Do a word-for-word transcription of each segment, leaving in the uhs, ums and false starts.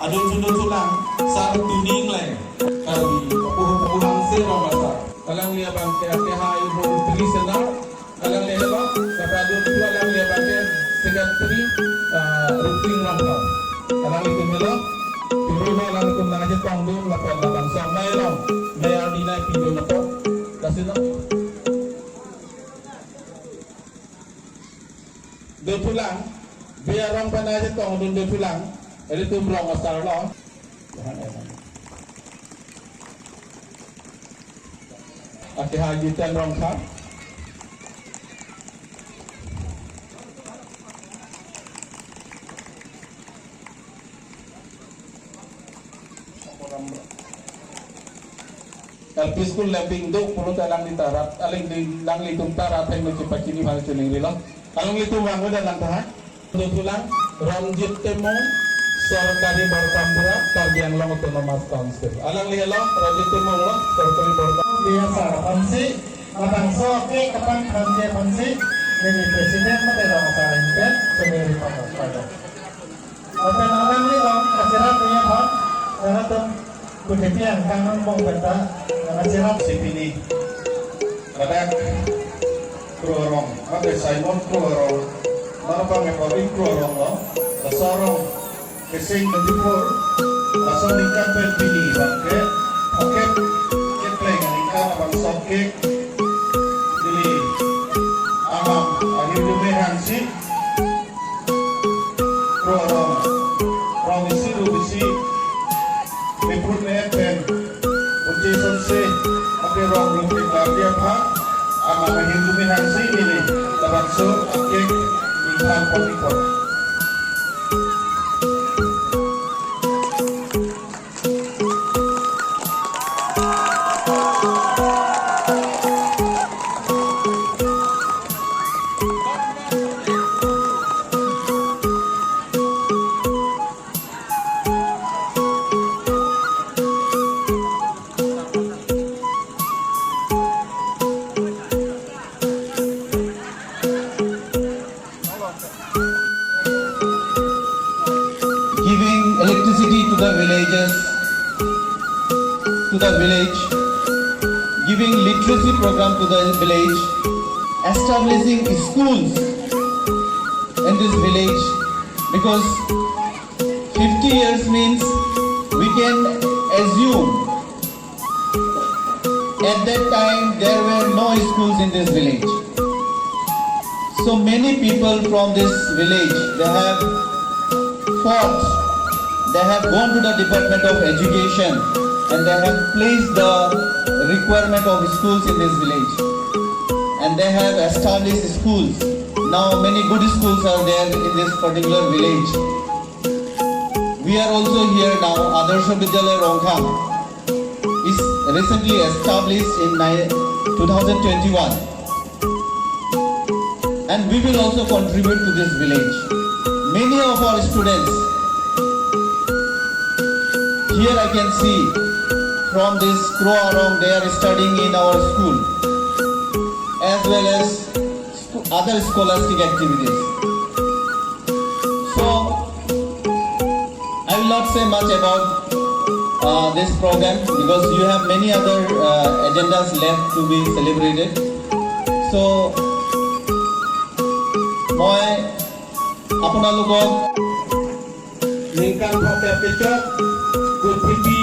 Adun sudu sulang, Sar Tuning Leng, Karbi, Kapuhu Kapuhang se Rong Asar. Alangli abang ke, ke hai bun tri sena, alangli helo, kata adun tu alangli abang ke, secretary, ah, Rupling Rongkar. Alangli tum helo, turu ba alangli tum nang aja tong dun, lapen labang song nai long, nai ardi nai pindun apa, kasih no. Dothulang, biar rong panai si tong dun dothulang, ilitum Rong Asar lo. Ake ha Jiten Rongkha. L P school lembing duk pulut alangli ta rat, alangli, alanglitum ta rat heno chepachini bhal chuning rilo. Alanglitum vang udah lang tahan. Dothulang, Ranjit Timung, Sorkari Borkamura, Karbi Anglong Autonomous Council. Alangli helo, Ranjit Timung lo, Sorkari Borkamura. Biasa aphansi, labangso ke kapan thanji aphansi, neli president mate Rong Asar Inpen, sumeri panas pada. Lapen alangli along kacherap ni aphan, nangtum kuthepi angkang angbong penta, nang kacherap. Si pini, ladak Kro Arong, mate Simon Kro Arong, nang pame Kro Arong lo, laso arong kesing kedipur, laso aningkan pen pini bangke, oke, kepleng aningkan abang sokek, neli, amam, ahi dume hangsi, Kro Arong, rong isi ru isi, mepun me pen, unche sonse, ate rong ru ke klar dia pha, ama mahin tumi hangsi neli, labangso, ake, inghan pon ipon. Giving electricity to the villages, to the village, giving literacy program to the village, establishing schools in this village, because fifty years means we can assume at that time, there were no schools in this village. So many people from this village, they have fought, they have gone to the Department of Education, and they have placed the requirement of schools in this village. And they have established schools. Now many good schools are there in this particular village. We are also here now, Adarsha Vidyalaya Rongkhang is recently established in ni-, two thousand twenty-one, and we will also contribute to this village. Many of our students here, I can see from this Kro Arong, they are studying in our school as well as scho-, other scholastic activities. So, I will not say much about, uh, this program because you have many other, uh, agendas left to be celebrated. So, মই আপোনালোকক ningkan phokep kechok, Kuthipi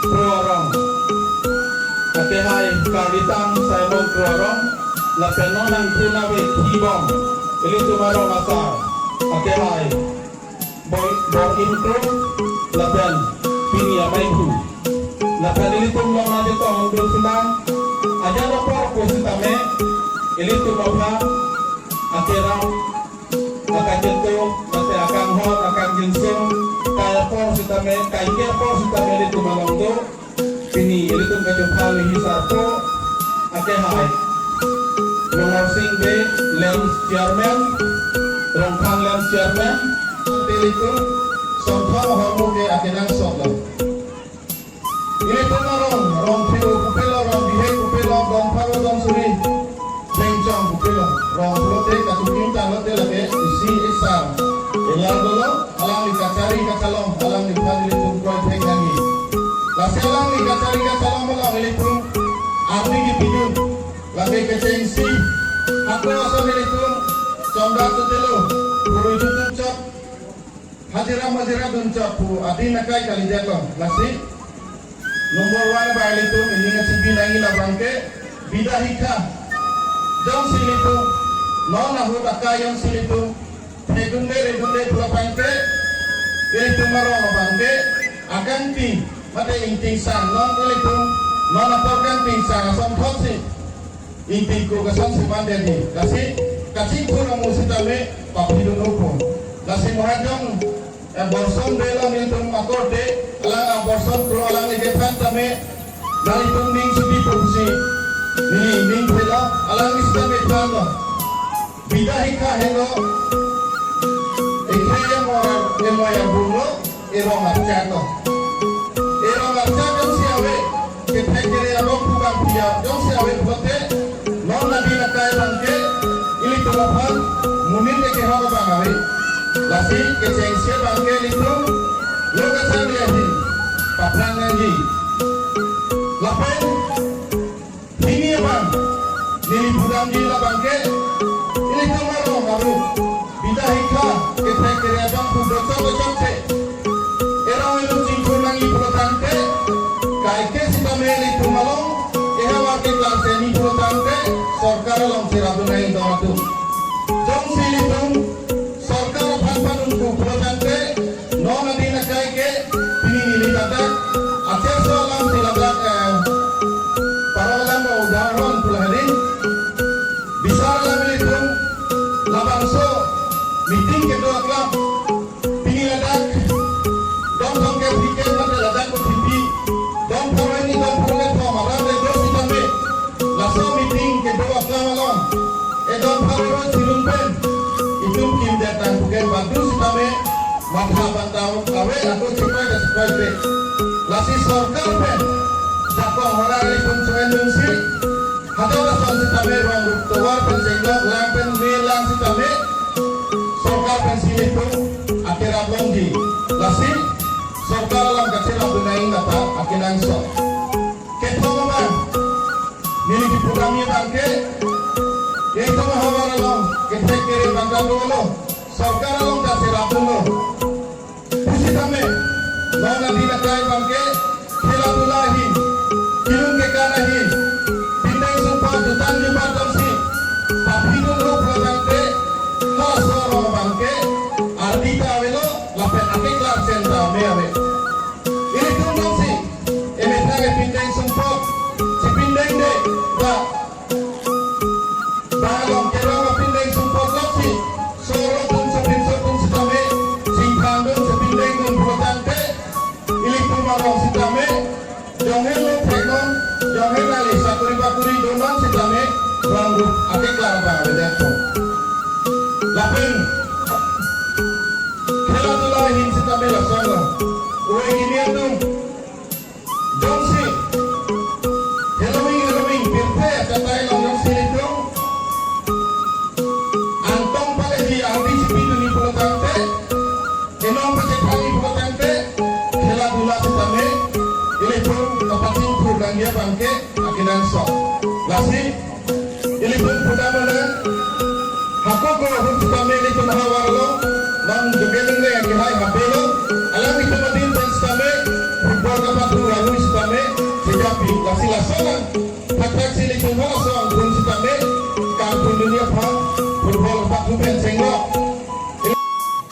Kro Arong, ate hai Karlitang Simon Kro Arong, lapen non nangthu nave thibom, ilitum arong asar, ate hai Bor-, Bor-im Kro, lapen pini amei thu. Lapen ilitum long nadi tong dun sulang, aja lapor pusitame, ilitum aphan, ate ram, akachethok, mate akanghon, akangjinso, kai apor sitame, kai ke apor sitame ilitum along do, pini ilitum kachopha le hi sarpo, ake hai. Nongorsing Bey, Lands Chairman, Rongkhang Lands Chairman, ilitum, songthong hormu ke akenangsot lo. Ilitum arong, Rongphelo pupilo, Rongbihek pupilo, Dongpharo Dongsuri, Chengchong pupilo, rong pulote katukim tanglote lake isi isar. Ilar dolo, alangli kachari kachalong, alangliphan ilitum Itum arni kepidun, lake kechengsi, hako ason itum, chonda tutelo, purui tutup chot, hajira majira dun chot pu adin akai kalidet lo, lasi. Number one ba ilitum, ining achibi nangji labang ke, bida hikha. Jongsi ilitum, non ahut akai jongsi ilitum, thekdunde redunde pulo tangte, ilitum arong abang ke, akangting, mate ingting sang, non ilitum, non apor kangting sang, ason thotsi. Ingting ko kason si mandedi. Lasi, kachingthur amu sitame, papidun upo. Lasi mohajong, eh, borson belo nelitum akorde, alang aborson pro alang leke phan tame, nelitum ning subi pusi. Neli ning belo, alang sitame phan lo. Bida hikha helo, ekhe emoyar, emoyar bunglo, erong archak lo. Erong archak jongsi ave, kethek kere abang pu bang pia, jongsi ave pulote, non adin akai abang ke, ilitum aphan, monit ke kehok abang ave. Lasi kechengsi abang ke ilitum, lo kachang le ahin, paphrang nangji. Lapen, hini abang, neli pudamji labang ke, ilitum arong aru, bida hikha, kethek kere abang pu dochok dochok se. Erong ilitum chingthur nangji pulo tangte, kaike sitame ilitum along, ehavar keklar seni pulo tangte, sorkar along cherapdun nangji dong atum. Jongsi ilitum, sorkar aphan padun pu pulo tangte, non adin akai ke, pini neli ladak, acherso alam si ladak, eh, paro alam ba udaharon pulo hadin, bisar alam ilitum, labangso, meeting kedo aklam, pini ladak, dong thomkep phlikep mate ladak ko thipi, dong pharo hini dong pharo kethom arat le do sitame, laso meeting kedo aklam along, edon pharo sirun pen, itum kim detang puken badu sitame, matha bantau ave ako chipai da chipai pe. Lasi sorkar pen, jakong hora ilitum chuen dun si, hadak ason sitame rong rup tovar pen chenglok lang pen me lang sitame, sorkar pensi ilitum akerap longji. Lasi, sorkar along kacherapdun nangji nata akenangsot. Kethom abang, neli kepudamji abang ke, ilitum ahavar along, kethek kere abang kan dolo, sorkar along kacherapdunlo. Pusitame, non adin akai abang ke, khela dula ahin, kelun kekan ahin, pindeng sumpot jutang jubat damsi, papidun rup pulo tangte, halaso arong abang ke, ardi ta avelo, lapen akeklar chen ta ame ave. Ilitum damsi, emethang epindeng sumpot, chepindengde, ba, ba along kerong apindeng sumpot loksi, soro atum chepinso atum sitame, chingthang atum chepindeng atum pulo tangte, ilitum arong sitame, jonghe lo theknon, jonghe nali sakori bakori donon sitame, rong rup akeklar abang avedet po. Lapen, khela dula ahin sitame lason lo. Ove kimi atum, jongsi, heloving, heloving, pirthe achatai along jongsi ilitum, angtong pale hi ardi chepidunji pulo tangte, enong pachethangji pulo tangte, khela dula sitame, ilitum kapachingthur nangji abang ke, akenangsot. Lasi, ilitum pudam mana, hako ko ahut sitame ilitum ahavar along, non joge ningve akehai hape lo, alanglitum adin pen sitame, football kapathu alu sitame, sejapi, lasi laso lang, thakthak si ilitum halaso angthun sitame, kangthundunji aphan, football kapathu pen chenglok.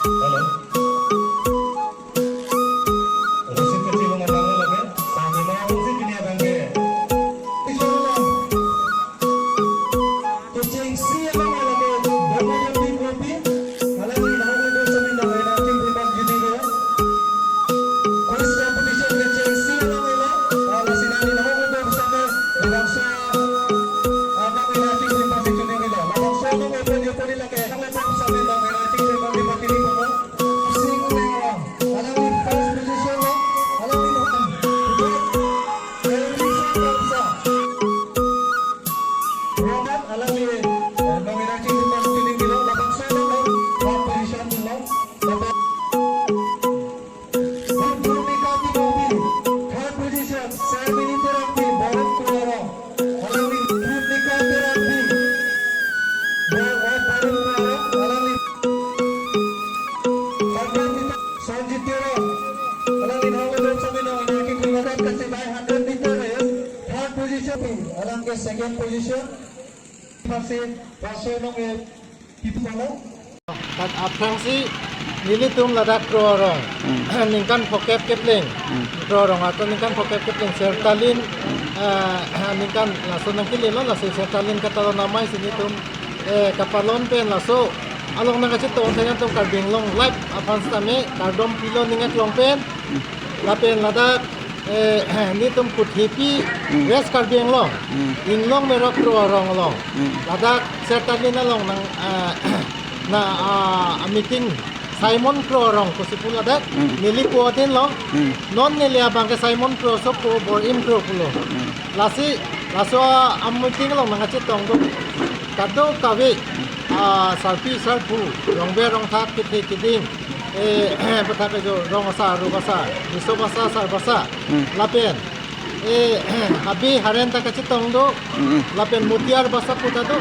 Hello. Rosit kachilong abang lo lake, sambil mau rosit pini abang ke. Kechengsi abang lo lake, Dharma Jyoti Trophy, hala ni nahok lo do sami na lain aking terima gidi ko. Quiz competition kechengsi abang lo, hala si nani nahok lo do sami, dalam sa Second position, first, first nong eh, Kipalo. Kat aphrangsi nelitum ladak Kro Arong. Hmm. Ningkan phokep kepleng. Hmm. Kro Arong atum ningkan phokep kepleng Sertalin, eh, ningkan laso nangkele lo, laso Sertalin katalon amei si nelitum, eh, kapalon pen laso along nangkachetong thek atum Karbi Anglong Live aphan sitame kardom pilo ning aklong pen. Hmm. Lapen ladak, eh, nelitum Kuthepi, Hmm. West Karbi Anglong. Hmm. Inglong Merok Kro Arong along. Hmm. Ladak Sertalin along nang, eh, na, ah, meeting Simon Kro Arong pusi pu ladak. Hmm. Neli po aden lo. Hmm. Non neli abang ke Simon Kro, sopo Bor-im Kro pulo. Hmm. Lasi, laso a meeting along nangkachetong do. Kadokave, ah, sarpi sarpo, rongver rongthak, kethe keding, eh, bethak kejo, rong asar, rup asar, riso basa, asar basa, Hmm. lapen, eh, habe haren ta kachetong do, Hmm. lapen mutiar basa pu ta do,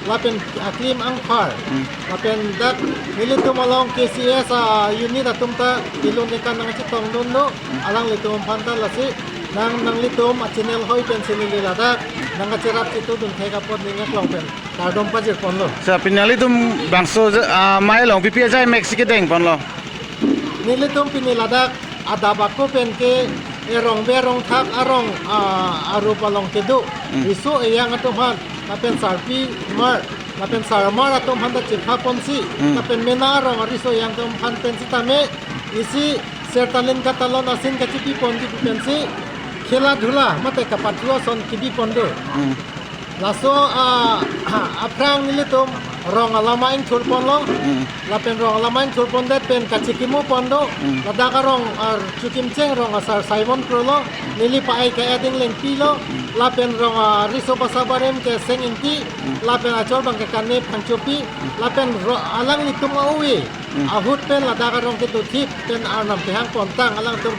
lapen aklim angphar, Hmm. lapen dak nelitum along K C S a unit atum ta kelun nekan nangchetong dun do, Hmm. alanglitum aphan ta lasi, nang nanglitum a channel hoi pensi neli ladak nangkacherap chetudun thek apot ning aklong pen kardom pajir ponlo. Sa pini nanglitum bangso je-, ah, amei along pipi ajai mek si kedeng ponlo. Nelitum pini ladak adap ako pen ke, eh, rongver rongthak arong, ah, arup along kedo. Hmm. Riso ejang atum aphan, lapen sarpi mar, lapen sarmar atum aphan ta chepha ponsi, Hmm. lapen mena arong ariso ejang atum aphan pen sitame, isi Sertalin katalon asin kachipi pon di pensi, khela dhula mate kapathu ason kibi pon do. Hmm. Laso, ah, aphrang nelitum rong alama ingthur ponlo. Hmm. Lapen rong alama ingthur pondet pen kachikimo pon do. Hmm. Ladak arong, ah, chukim cheng rong asar Simon Kro lo. Neli pa-ai ka-eding lengpi lo. Hmm. Lapen rong, ah, riso basa barim ke Seng Ingti. Hmm. Lapen achor abang ke Kane Phangchopi. Hmm. Lapen ro-, alanglitum a-ove. Hmm. Ahut pen ladak arong kedo thip pen arnam kehang pontang alangtum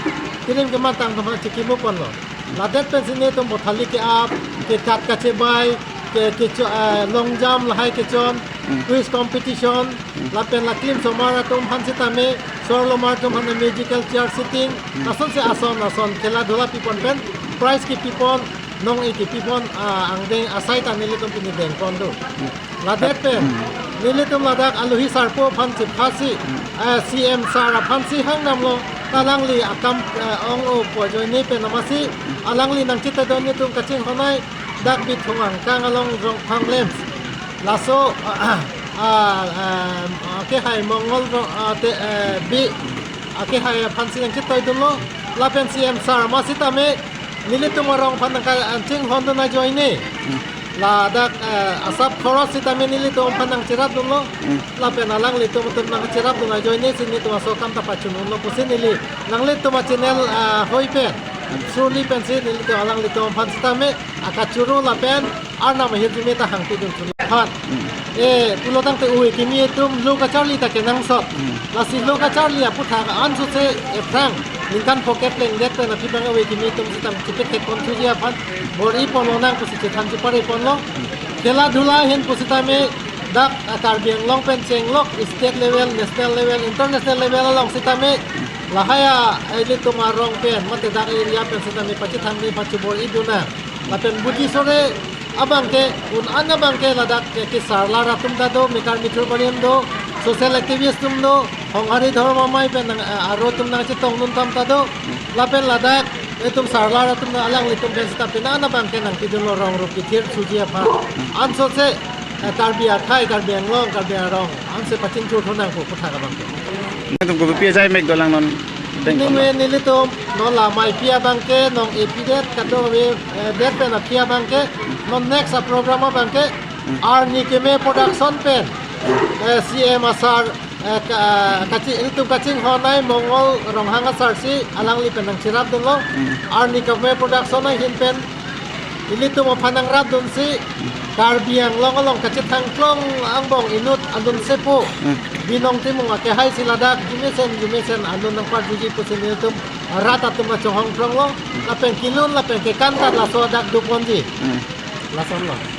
kirim kemantang atum aphan chikimo ponlo. Ladet pensi nelitum bothali ke-ap, kekat kachebai, ke, kecho-, eh, long jump lahai kechon, Hmm. quiz competition, Hmm. lapen la klim somar atum aphan sitame, sorlomar atum aphan musical chair sitting, Hmm. lasonsi ason ason khela dhula pipon pen, prize kipipon, nong-e kipipon, ah, angdeng asai ta nelitum pini dengpon do. Hmm. Ladet pen, Hmm. nelitum ladak alohi sarpo aphan chepha si, Hmm. eh, C M sir aphansi hang damlo, ta alangli akam, eh, ong-o pu ajoine pen amatsi, alangli nangchetadon nelitum kachinghon ai, dak Bithung angkang along Rongphang Lems. Laso, ah, ah, ah, akehai Mongol ro-, ah, te, eh, bi, akehai aphansi nangchetoidunlo, lapen C M sir amat sitame, nelitum arong aphan nangka, ah, chinghondun ajoine. Hmm. Ladak, eh, asap khoros sitame nelitum aphan nangcherapdunlo. Hmm. Lapen alanglitum atum nangcherapdun ajoine si nelitum aso akam ta pachunlo pusi neli nanglitum a channel, ah, hoi pen. Hmm. Surli pensi nelitum alanglitum aphan sitame akachoro lapen arnam ahirjume ta hangpidun thunlo aphan. Hmm. Eh, pulo tangte ove kimi atum lo kacharli ta kenangsot. Hmm. Lasi lo kacharli aputhak ansose ephrang ningkan phokep lengdet pen aphi abang ove kimi atum sitame chepethek ponthuji aphan bor-i ponlonang pusi chethan chepare ponlo. Hmm. Khela dhula ahin pusitame dak, ah, Karbi Anglong pen chenglok state level, national level, international level along sitame lahai a, eh, ilitum arong pen mate dak area pen sitame pachethang ni pachubor-idunang. Lapen Buddhist ore abang ke, un-an abang ke ladak ke, ke sarlar atum ta do, mekar mithur barim do, social activist atum do, Honghari Dhormo Amei pen nang, eh, aro atum nangchetongdun tam ta do. Lapen ladak itum sarlar atum nang alanglitum pen sita pini an abang ke nangpidunlo rong rup kethir thuji aphan. Ansose, eh, Karbi akhei, Karbi Anglong, Karbi arong anse pachingthur thunang pu aputhak abang ke. Nelitum kopi ajai mek dolang non deng. Ningve nelitum non la ameipi abang ke, nong-epi det, kadokave, eh, det pen aphi abang ke, non next a program abang ke, Hmm. Arni Keme Production pen, eh, C M asar, eh, ka, kachi, ilitum kachinghon ai Mongol Ronghang asarsi alangli pen nangcherapdunlo. Hmm. Arni Keme Production ahin pen ilitum aphan nangrapdunsi Karbi Anglong along kachethang klong angbong inut adun sepo. Hmm. Binong Timung akehai si ladak jumesen jumesen adun nangparjuji pusi nelitum rat atum achonghong thronglo. Hmm. Lapen kelun lapen kekan ta laso adak doponji. Hmm. Lasonlo.